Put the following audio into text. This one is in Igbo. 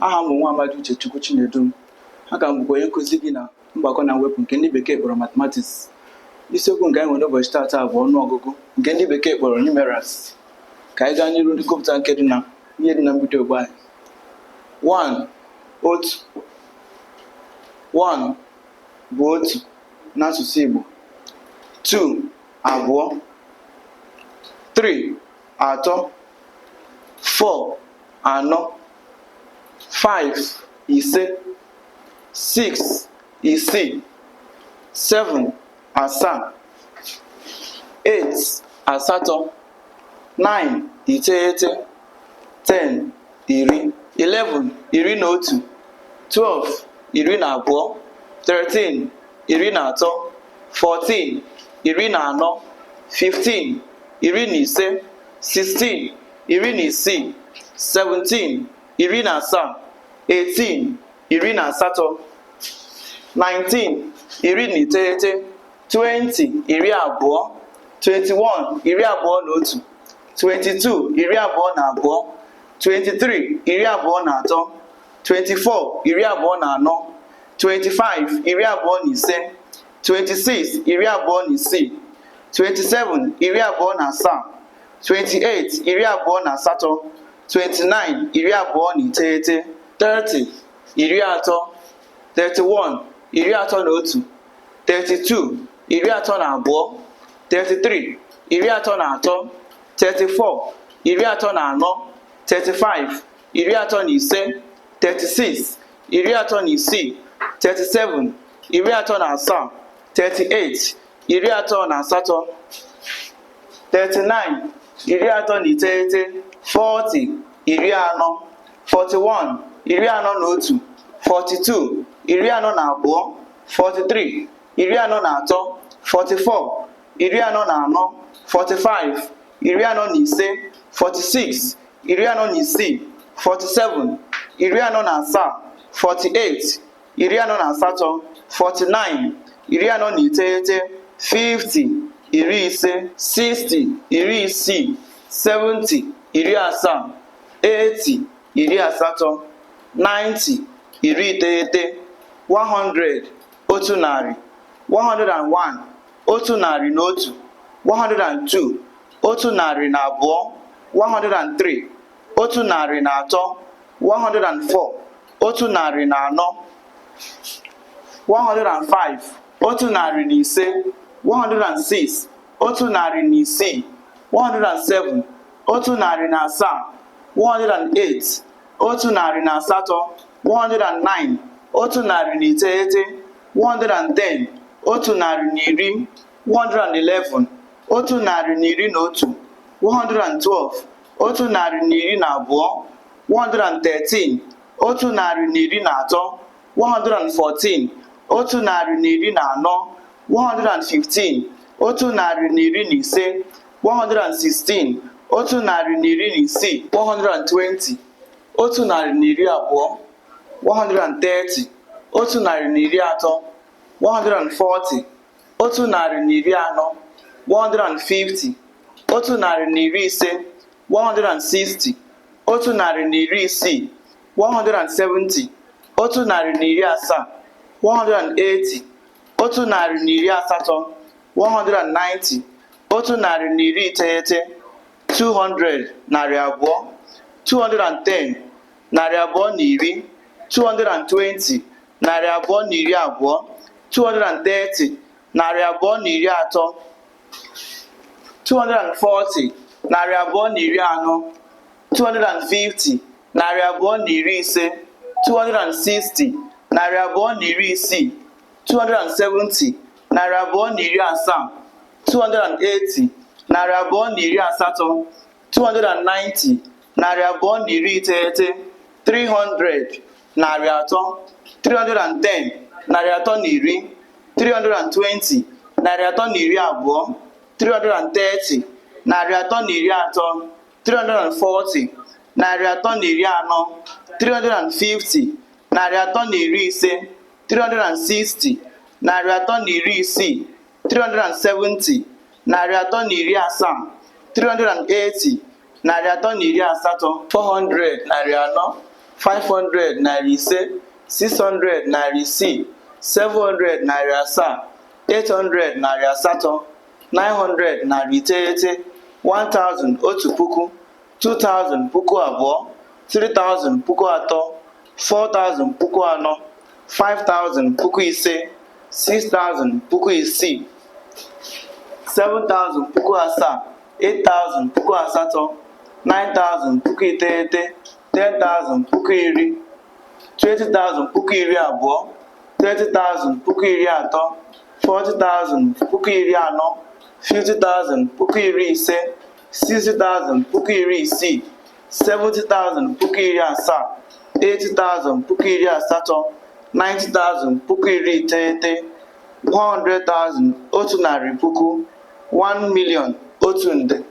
Aha m bụ nwa amadi Uchechukwu Chinedum. Aka m bụkwa onye nkụzi gị na mgbakọ na mwepụ nke ndị bekee kpọrọ mathematics. Isiokwu nke anyị nwere n'ụbọchị taata bụ ọnụọgụgụ nke ndị bekee kpọrọ numerals. Ka anyị gaa n'iru gụpụta nke dị na ihe dị na mbido ogbe anyị. 1, otu. 1 bụ otu n'asụsụ Igbo. 2, abụọ. 3, atọ. 4, anọ. 5, ise. 6, isii. 7, asaa. 8, asatọ. 9, iteghete. 10, iri. 11, 11. 12, 12. 13, 13. 14, 14. 15, 15. 16, 16. 17, 17. 18, 18. 19, 19. 20, 20. 21, 21. 22, 22. 23, 23. 24, 24. 25, 25. 26, 26. 27, 27. 28, 28. 29, 29. 30, 30. 31, 31. 32, 32. 33, 33. 34, 34. 35, 35. 36, 36. 37, 37. 38, 38. 39, 39. 40, 40. 41, 41. 42, 42. 43, 43. 44, 44. 45, 45. 46, 46. 47, 47. 48, 48. 49, 49. 50, 50. 60, 60. 70, 70. 80, 80. 90, 90. 100, 100. 101, 101. 102, 102. 103, 103. 104, 104. 105, 105. 106, 106. 107, 107. 108, 108. 109, 109. 110, 110. 111, 111. 112, 112. 113, 113. 114, 114. 115, 115. 116, 116. 120, 120. 130, 130. 140, 140. 150, 150. 160, 160. 170, 170. 180, 180. 190, 190. 200, 200. 210, 210. 220, 220. 230, 230. 240, 240. 250, 250. 260, 260. 270, 270. 280, 280. 290, 290. 300, 300. 310, 310. 320, 320. 330, 330. 340, 340. 350, 350. 360, 360. 370, 370. 380, 380. 400, 400. 500, 500, 600, 600, 700, 700, 800, 800, 900, 900, 1000, 1000, 2000, 2000, 3000, 3000, 4000, 4000, 5000, 5000, 6000, 6000, 7000, 7000, 8000, 8000, 9000, 9000, 10,000, 10,000, 20,000, 20,000, 30,000, 30,000, 40,000, 40,000, 50,000, 50,000, 60,000, 60,000, 70,000, 70,000, 80,000, 80,000, 90,000, 90,000, 100,000, 100,000, 1 million, 1 nde.